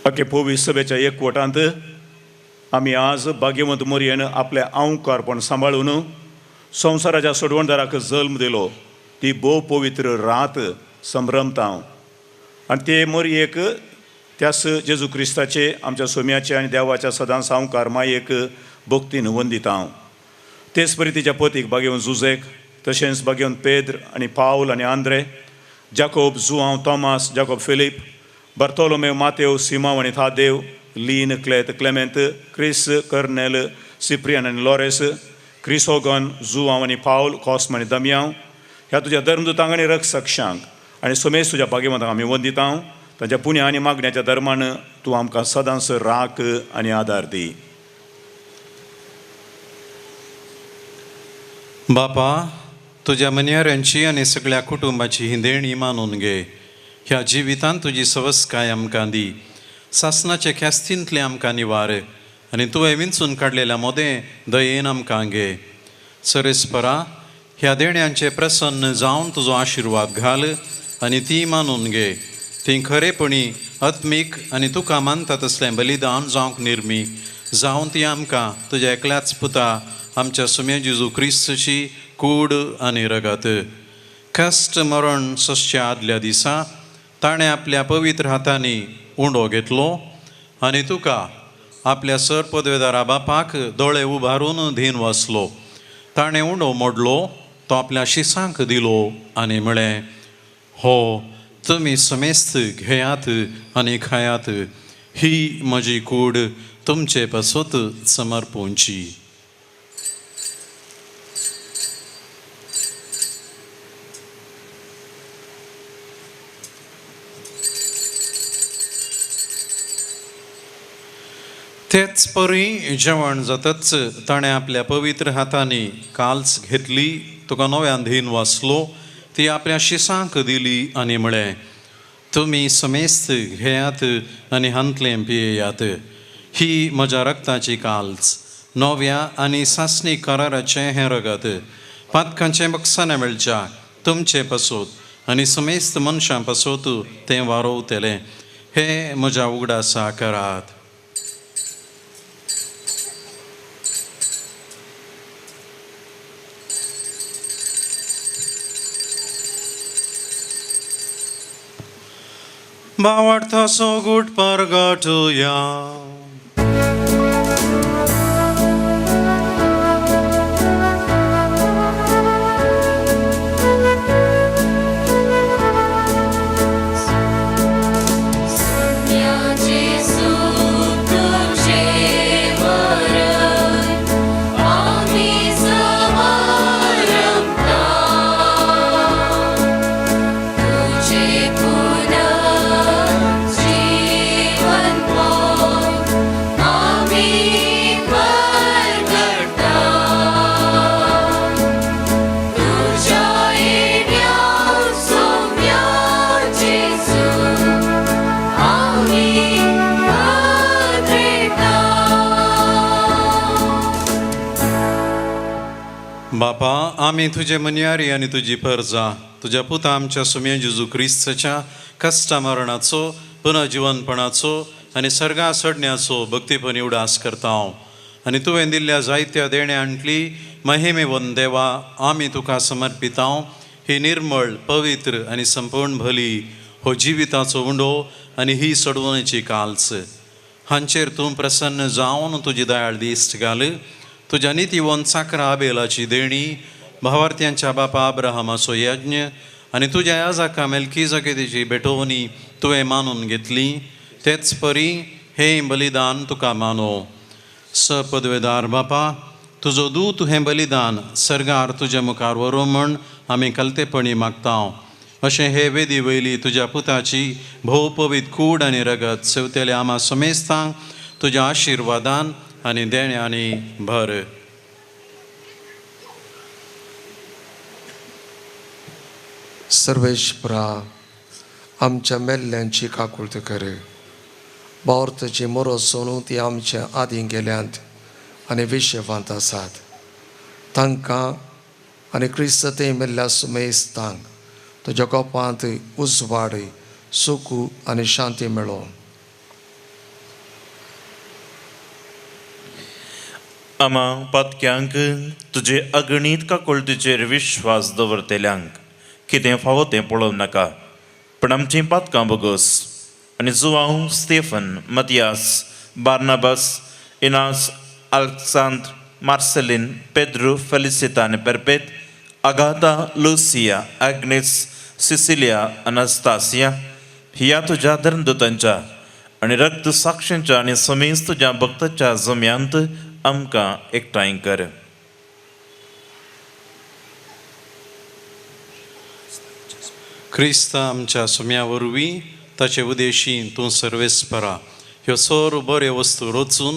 अखे पोवी सभेच्या एकवटांत आमी आज भाग्यवंत मोरयेन आपलें आंवकारपण सांबाळून संवसाराच्या सोडवणदाराक जल्म दिलो ती भोव पवित्र रात संभ्रमता. आनी ते मोरयेक त्यास जेजू क्रिस्ताचे आमच्या सोम्याचे आनी देवाच्या सदां सावकार मायेक भक्तीन वंदिता. तेच परी तिच्या पतीक भाग्यवंत जुजेक, तशेंच भाग्यवंत पेद्र आनी पावल आनी आंद्रे, जाकोब, जुआंव, तॉमास, जाकोब फिलीप, बार्तोलोमेव, मातेव, सिमाव आनी थादेव, लीन, क्लेत, क्लेमेंत, क्रिस, कर्नेल, सिप्रियन आनी लॉरेस, क्रिसोगन, जुआंव आनी पावल, कॉस्म आनी दमयांव ह्या तुज्या धर्मदुतांक आनी रक्षकांक आनी सोमेश तुज्या भाग्यवंतांक आमी वंदिता. तांच्या पुण्या आनी मागण्याच्या धर्मान तूं आमकां सदांच राख आनी आदार दी. बापा, तुज्या मनयाऱ्यांची आनी सगळ्या कुटुंबाची ही देणी मानून घे. ह्या जिवितांत तुजी सवस्काय आमकां दी. सासणाचे ख्यास्तींतले आमकां निवार आनी तुवें विंचून काडलेल्या मोदें दयेन आमकां घे. सरेस्परा, ह्या देण्यांचे प्रसन्न जावन तुजो आशिर्वाद घाल आनी ती मानून घे. ती खरेपणी आत्मीक आनी तुका मानता तसलें बलिदान जावंक निर्मी जावन ती आमकां तुज्या एकल्याच पुता आमच्या सुम्या जेजू क्रिस्तची कूड आनी रगत. कश्ट मरण सोंसच्या आदल्या दिसा ताणें आपल्या पवित्र हातांनी उंडो घेतलो आनी तुका आपल्या सर पदवेदारा बापाक दोळे उबारून धीन वाचलो. ताणें उंडो मोडलो, तो आपल्या शिसांक दिलो आनी म्हळें, हो तुमी समेस्त घेयात आनी खायात, ही म्हजी कूड तुमचे पासत समर्पूंची. तेच परी जेवण जातच ताणें आपल्या पवित्र हातांनी काल्स घेतली, तुका नव्यान धीन वाचलो, ती आपल्या शिसांक दिली आनी म्हळें, तुमी समेस्त घेयात आनी हांतलें पियेयात, ही म्हज्या रक्ताची काल्स, नव्या आनी सासणी कराराचें हें रगत, पातकांचें बक्षां मेळच्या तुमचे पासत आनी समेस्त मनशां पासत तें वारोवतलें. हें म्हज्या उगडासा करात. भावार्थाचो गूट परगटुया. जीवन बापा, आमी तुजे मन्यारी आनी तुजी परजा तुज्या पुता आमच्या सुम्या जेजू क्रिस्ताच्या कश्टा मरणाचो, पुनर्जिवनपणाचो आनी सर्गा चडण्याचो भक्तीपणी उडास करता हांव आनी तुवें दिल्ल्या जायत्या देण्यांतली महिमेवन देवा आमी तुका समर्पिता ही निर्मळ, पवित्र आनी संपूर्ण भली हो जिविताचो उंडो आनी ही सोडवणेची काल्स हांचेर तूं प्रसन्न जावन तुजी दयाळ दिश्ट घाल. तुज्या नितीवन साकरा आबेलाची देणी, भावार्थ्यांच्या बापा अब्राहमाचो यज्ञ आनी तुज्या याजाका मेलकीजकेची भेटवणी तुवें मानून घेतली, तेच परी हें बलिदान तुका मानो. सपदवेदार बापा, तुजो दूत हें बलिदान सर्गार तुज्या मुखार व्हरूं म्हण आमी कलतेपणी मागता. अशें हे वेदी वयली तुज्या पुताची भोव पवित्र कूड आनी रगत सेवतेले आमा समेस्तांक तुज्या आशिर्वादान आनी देण्यांनी भर. सर्वेश्वरा, आमच्या मेल्ल्यांची काकुळट कर. बावर्तची मोरो सोनू ती आमच्या आदीं गेल्यांत आनी विशेवांत आसात, तांकां आनी क्रिस्तते मेल्ल्या सुमेस्तांक तुज्या गोपांत उजवाड, सुख आनी शांती मेळो. आमा पातक्यांक तुजे अगणीत काकुळटीचेर विश्वास दवरतल्यांक कितें फावो तें पळोवं नाका, पूण आमचीं पातकां बोगस आनी Joao, Stephen, Matias, Barnabas, Inas, Alexandre, Marcelin, Pedro, Felicita आनी Perpet, Agatha, Lucia, Agnes, Cecilia, Anastasia ह्या तुज्या धर्मदूतांच्या आनी रक्त साक्षींच्या आनी समेस्त तुज्या भक्ताच्या जम्यांत आमकां एकठांय कर. क्रिस्ता आमच्या सुम्या वरवीं ताचे उदेशी तूं सर्वेस्परा ह्यो सर्व बऱ्यो वस्तू रचून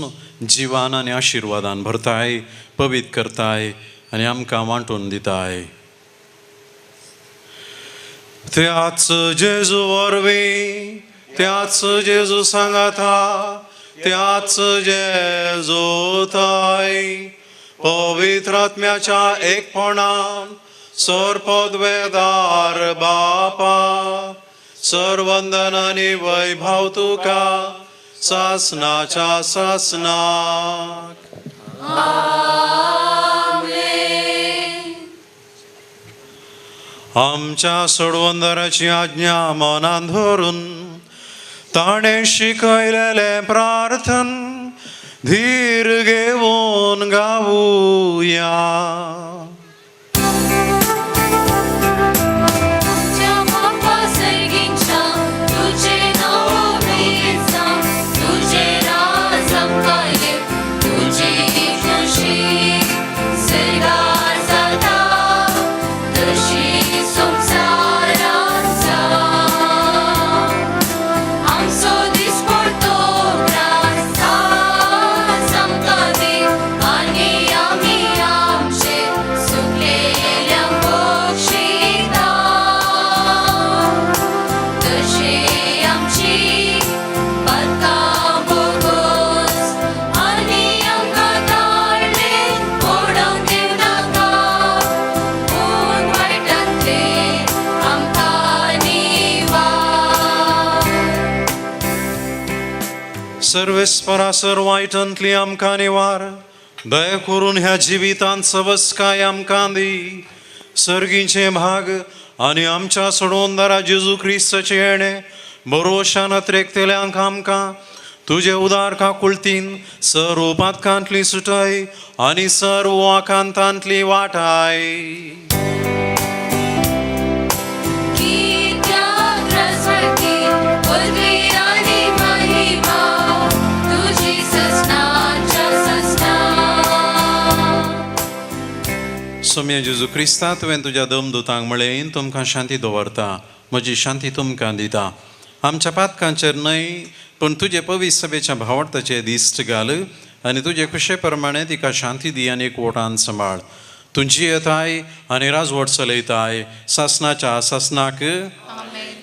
जिवान आनी आशिर्वादान भरताय, पवित्र करताय आनी आमकां वांटून दिताय. त्याच जेजू वरवीं, त्याच जेजू सांगाता, त्याच जेजू ताय पवित्र आत्म्याच्या एकपणान सर्पद्वेदार बापा सर्वंदन आनी वैभव तुका सासनाच्या सासनाक. आमच्या सोडवंदराची आज्ञा मनान धरून ताणें शिकयलेलें प्रार्थन धीर घेवन गावुया. सर्वेस्परा सर वायटांतली आमकां निवार, दया करून ह्या जिवितांत सवस्काय आमकां दी. सर्गीचे भाग आनी आमच्या सोडवंदारा जेजू क्रिस्ताचें येणें भरोशान अत्रेकतल्यांक आमकां तुजे उदार काकुळतीन सर्व पातकांतली सुटाय आनी सर्व आकांतांतली वाटाय. सोम्या जेजू क्रिस्ता, तुवें तुज्या दमदूतांक म्हळें, तुमकां शांती दवरता, म्हजी शांती तुमकां दिता. आमच्या पातकांचेर न्हय पूण तुजे पवित्र सभेच्या भावार्थाचे दिश्ट घाल आनी तुजे खुशे प्रमाणे तिका शांती दी आनी एकवटान सांबाळ. तूं जियेताय आनी राजवट चलयताय सासनाच्या सासनाक.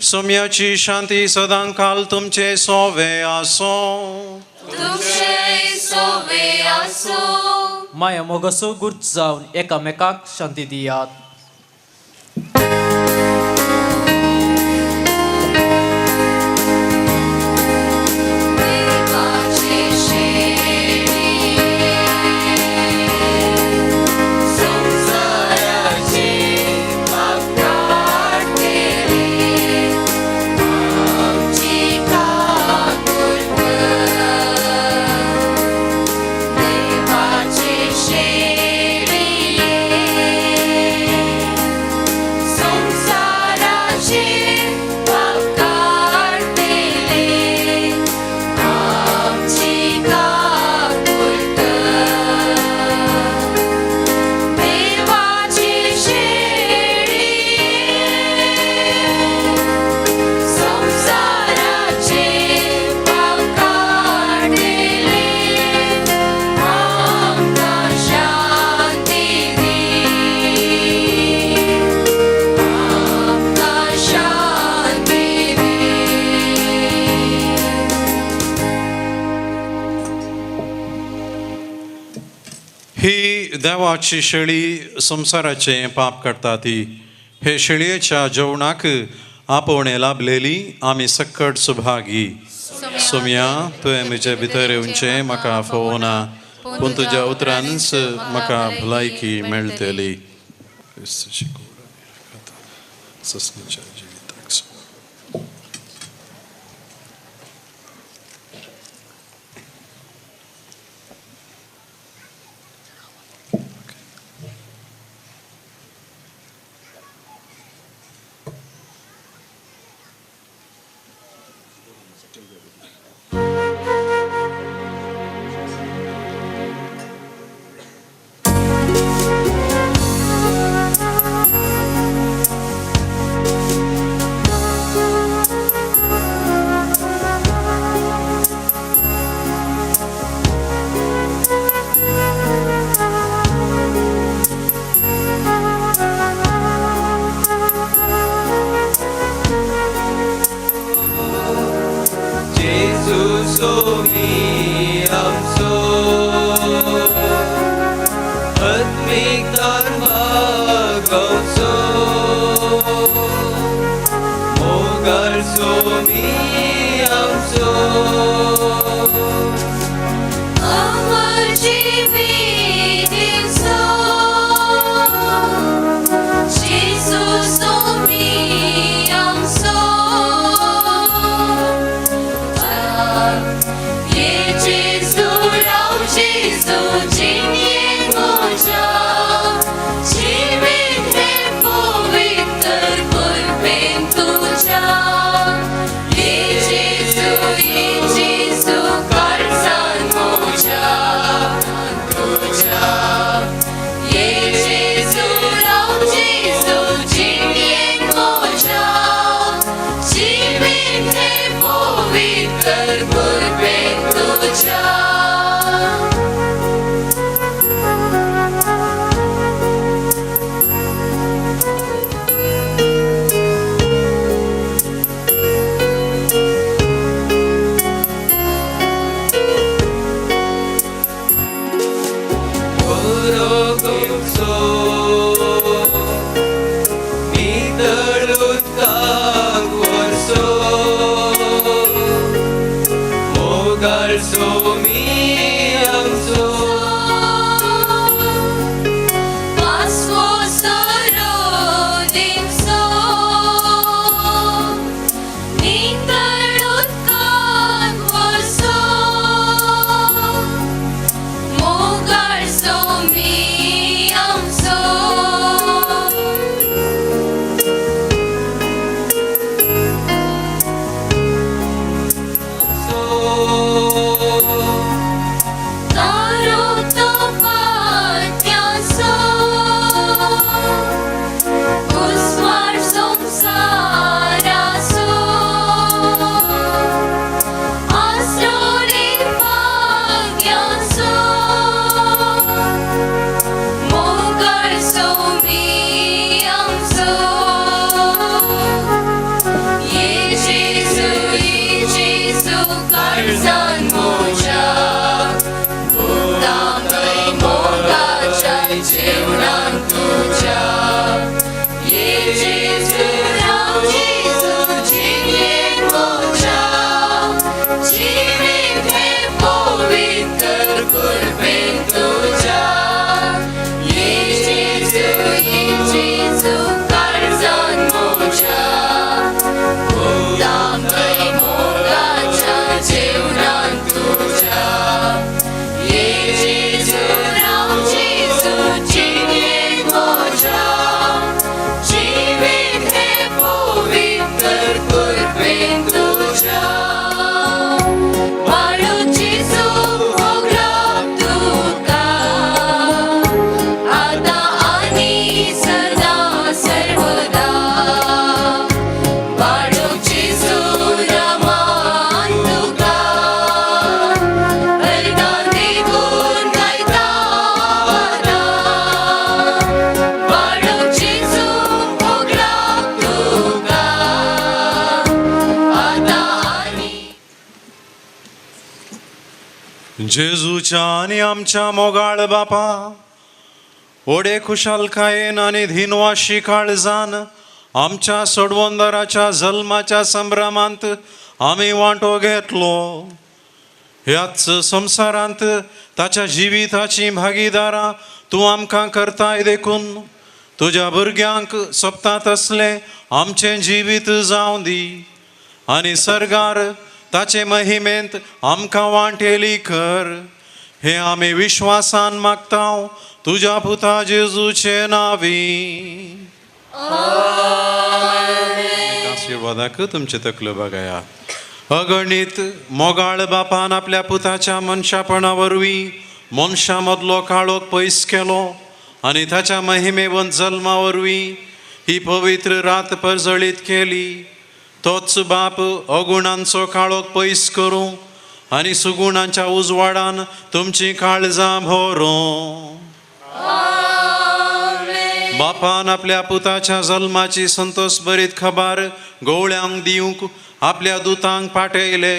सोम्याची शांती सदां काल तुमचे सोवे आसो. तुमचे सोवे आसो. माया मोगाचो गुर्ज जावन एकामेकाक शांती दियात. ही देवाची शेळी संवसाराचें पाप काडटा ती हे शेळयेच्या जेवणाक आपोवणें लाभलेली आमी सक्कड सुभागी. सोम्या तुवें म्हजे भितर येवचें म्हाका फोवना, पूण तुज्या उतरानच म्हाका भलायकी मेळटली. Gesù, कर कुरपेन तुज्या बाळू जेजू मोगलाप तुका आतां आनी सदां सर्वदा बाळू जेजू रामान तुका वरदान दिवून गायता आतां बाळू जेजू मोगलाप तुका आतां आनी जेजूच्या आनी आमच्या मोगाळ बापा ओडे खुशालकायेन आनी धिनवाशी काळजान आमच्या सोडवंदराच्या जल्माच्या संभ्रमांत आमी वांटो घेतलो. ह्याच संवसारांत ताच्या जिविताची भागीदारां तूं आमकां करताय देखून तुज्या भुरग्यांक सोबता तसलें आमचें जिवीत जावं दी आनी सर्गार ताचे महिमेंत आमकां वांटेली कर. हें आमी विश्वासान मागता तुज्या पुता जेजूचे नांवी. आशिर्वादाक तुमचे तकल्यो बघाया. अगणीत मोगाळ बापान आपल्या पुताच्या मनशापणा वरवीं मनशां मदलो काळोख पयस केलो आनी ताच्या महिमेवंत जल्मा वरवीं ही पवित्र रात परजळीत केली. तोच बाप अगुणांचो काळोख पयस करूं आनी सुगुणांच्या उजवाडान तुमची काळजां भरूं. बापान आपल्या पुताच्या जल्माची संतोष बरीत खबर गवळ्यांक दिवंक आपल्या दुतांक पाठयले.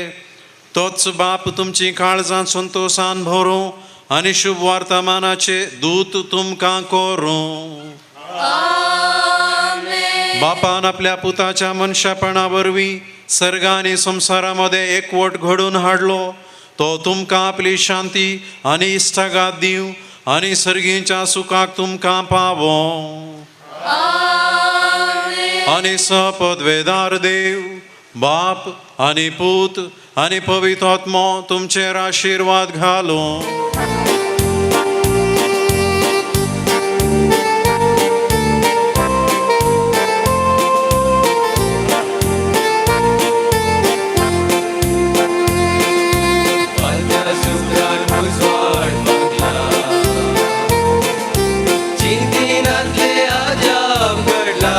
तोच बाप तुमची काळजां संतोशान भरूं आनी शुभ वर्तमानाचे दूत तुमकां करूं. बापान आपल्या पुताच्या मनशापणा वरवीं सर्ग आनी संवसारा मदें एकवट घडोवन हाडलो. तो तुमकां आपली शांती आनी इश्टागात दिवं आनी सर्गीच्या सुखाक तुमकां पावों. आनी सपदवेदार देव बाप आनी पूत आनी पवित्र आत्मो तुमचेर आशिर्वाद घालूं. फांत्या सुक्रान उजवाड मागला चिंतिनांतले अजाप घडला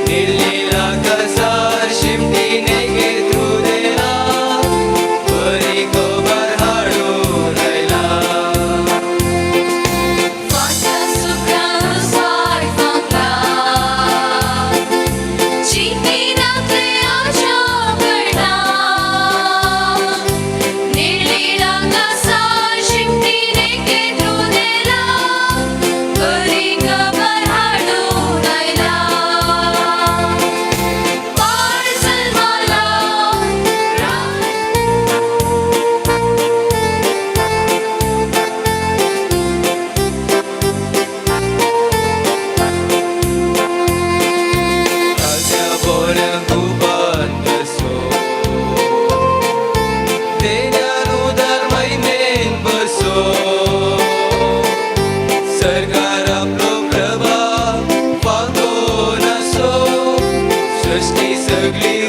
निर्लीला कसार शिमटीने घेतुदेला बरी खबर हाडून आयला. फांत्या सुक्रान उजवाड मागला चिंतिनांतले अजाप घडला निर्लीला कसार शिमटीने घेतुदेला बरी खबर हाडून आयला. बाळ जल्माला ताज्या बोऱ्यांक उपान बसो देण्यान उदार महिमेन बसो सरकार आपलो प्रभाव फांकोन आसो सृश्टी सगळी